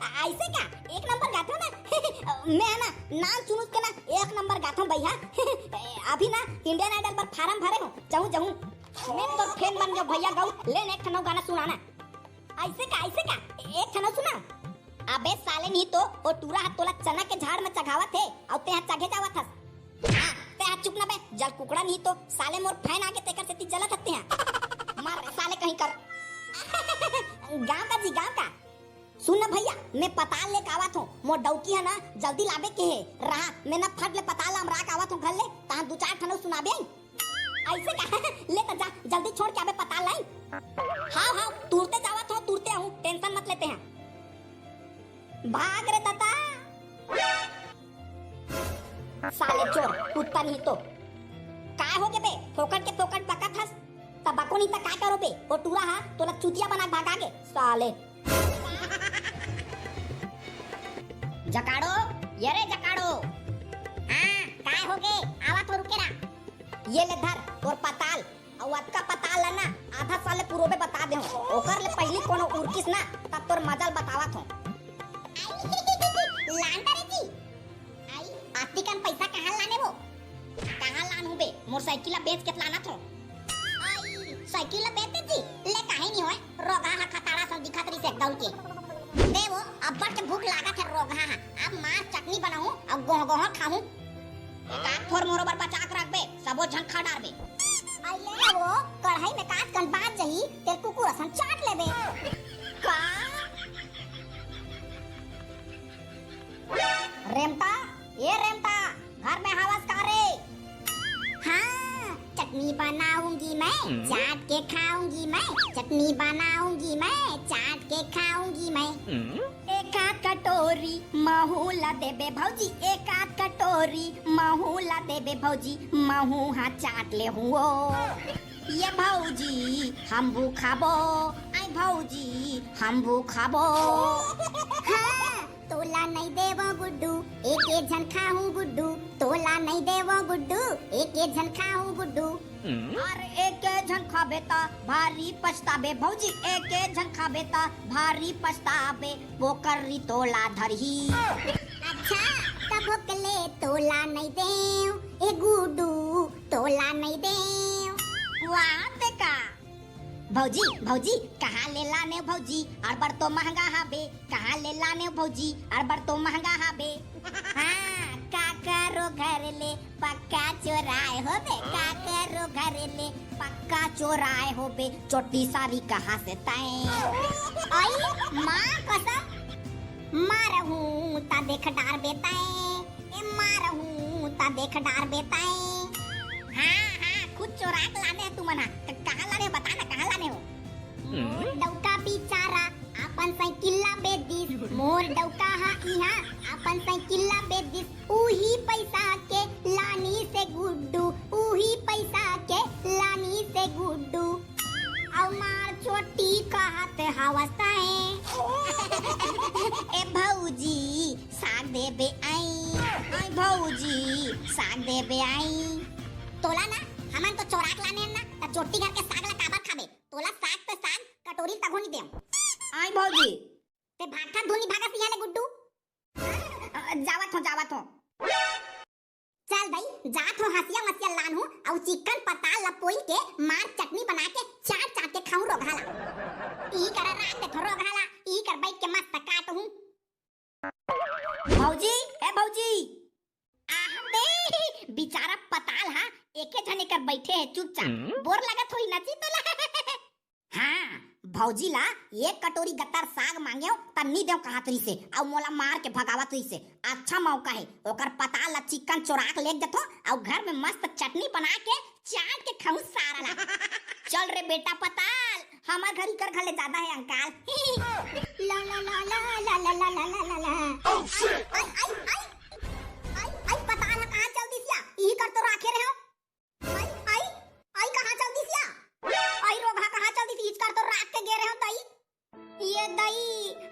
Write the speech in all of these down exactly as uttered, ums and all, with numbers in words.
अइसे का? एक नंबर गाथो ना। मैं ना नान सुनुस के ना एक नंबर गाथो भैया। अभी ना इंडियन आइडल बर फारम भरे हूँ, जाहूँ जाहूँ। मैं तो फैन बन गयो भैया, गऊ ले ने एक ठन गाना सुनाना। अइसे का, अइसे का? एक ठन सुना। अबे साले नी तो ओ टूरा हा तोला चना के झाड़ में चघावत हे, अउ तेहा चघे जावत हस। हाँ, तेहा चुप ना बे, जल कुकड़ा नी तो साले मोर फैन आगे तेकर सेती जलत हस तेहा। मार साले कहीं कर। गाँव का जी, गाँव का। सुन ना भैया, मैं पताल लेके आवत हूँ, मोर डौकी है ना, जल्दी लाबे के हे। रहा, मैं ना फट ले पताल अमरा के आवत हूँ घर ले, तहाँ दू चार ठन सुनाबे। अइसे का? ले त जा, जल्दी छोड़ के आबे पताल लाई। हाँ, हाँ, तुरते जावत हूँ, तुरते आहूँ, टेंशन मत ले तेहा। भाग रे तता। साले चोर, कुत्ता नहीं तो। काय हो गे बे? फोकट के फोकट बकत हस? त बको नहीं त काय करो बे? ओ टूरा हा तोला चुतिया बना के भगा गे, साले। जकाड़ो, ये रे जकाड़ो। हाँ, काय हो गे? आवत हो, रुके रहा। ये ले धर, तोर पताल। अउ अतका पताल ला ना, आधा साले पुरोबे बता दे हूँ। ओकर ले पहिली कोनो उरकिस ना, तब तोर मजल बतावत हूँ। लान डरे जी। आई, अतिकन पैसा कहाँ लाने वो? कहाँ लान हूँ बे? मोर साइकिल ला बेच के लानत हूँ। आई, साइकिल ला बेच दे जी। ले, काहे नहीं होय? रोगहा हा खताड़ा सन दिखत रहिस एकदम के। दे वो, अब्बड़ के भूख लागत हे रोगहा हा। अब मांस चटनी बनाहूँ अउ गोह गोह खाहूँ। एक आध ठोर मोरो बर बचा के रखबे, सबो झन खा डारबे। अइले ना वो, कढ़ाई में काच कन बाज जही, तेल कुकुर असन चाट लेबे। का? रेमता, ए रेमता, घर में हावस का रे? हाँ, चटनी बनाऊंगी मैं, चाट के खाऊंगी मैं, चटनी बनाऊंगी मैं, चाट के खाऊंगी मैं। एक आध कटोरी महू ला देबे भौजी, एक आध कटोरी महू ला देबे भौजी, महू हा चाट ले हुओ। ये भौजी हम भू खाबो, आई भौजी हम भू खाबो। हाँ, तोला नहीं देवो गुड्डू, एके झन खाहूँ गुड्डू, तोला नहीं देवो गुड्डू, एके झन खाहूँ गुड्डू। अरे एके झन खाबे त भारी पछताबे भौजी, एके झन खाबे त भारी पछताबे, वो कर्री तोला धरही। अच्छा, त भोकले तोला नहीं देव, ए गुड्डू तोला नहीं देव। वाह, देखा, भौजी, भौजी, कहाँ ले लाने भौजी, अड़बड़ तो महंगा हाबे, कहाँ ले लाने भौजी, अड़बड़ तो महंगा हाबे। हाँ, काकरो घर ले पक्का चोराए होबे, काकरो घर ले पक्का चोराए होबे, चोटी सारी कहाँ से तय? आई माँ कसम, मारहूँ ता देख डारबे तय, ए मारहूँ ता देख डारबे तय। हाँ, हाँ, खुद चोरा के लाने हे तुमन हा। क-, कहाँ लाने हे? बता ना, कहाँ लाने हो? मोर डौका बिचारा अपन साइकिल ला बेच दिस, मोर डौका हा इहाँ अपन साइकिल ला बेच दिस। उही पैसा के लानिस हे गुड्डू, उही पैसा के लानिस हे गुड्डू। अउ मार चोटी कहत हवस तय। ए भौजी, साग देबे आई, आई भौजी, साग देबे आई। तोला ना, हमन तो चोरा के लाने हन ना, त चोटी घर के साग ला काबर खाबे? तोला साग त साग, कटोरी तभो नी देव। आई भौजी। ते भागथन धुनी भागस इहाँ ले गुड्डू। अ, जावत हो, जावत हो। चल दई, जात हो हंसिया मसिया लानहूँ, अउ चिक्कन पताल ला पोई के मार चटनी बना के चाट चाट के खाऊं रोगहा ला। ई कर राख देथो रोगहा ला, ई कर बैठ के मस्त काटहूँ। भौजी, ए भौजी। आह बे, बिचारा पताल हा, एके झन एकर बैठे हे चुपचाप। हम्म। बोर लगत होही ना जी तोला। हाँ, भौजी ला एक कटोरी गत्तर साग मांगेव, त नी देव कहत रहिसे, अउ मोला मार के भगावत रहिसे। अच्छा मौका हे, ओकर पताल ला चिक्कन चोरा के लेग जथो, अउ घर में मस्त चटनी बना के चाट के खाऊं सारा ला। चल रे बेटा पताल, हमर घर इकर घर ले ज्यादा हे अंकाल। ला, ला, ला, ला। Oh, shit! आई, आई, आई, आई, आई, पताल हा कहाँ चल दिस या? इही कर तो राखे रहे हो। आई, आई, आई कहाँ चल दिस या? आई रोगहा कहाँ चल दिस? इचकर तो राख के गे रहे हो दई। ये दई,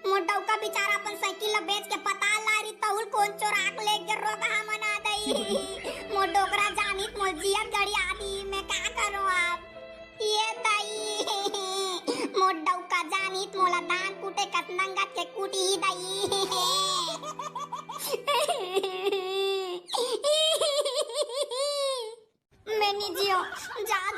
मोर डौका बिचारा अपन साइकिल ला बेच के पताल लाय रही, तहुल कोन चोरा के ले गे रोगहा मन हा दई। मोर डोकरा जानित मोर जियत गड़िया दी, मैं का करो अब? ये दई, मोर डौका जानित मोला धान कूटे कस नंगत कुटी दाई। मैं नहीं जियो, जा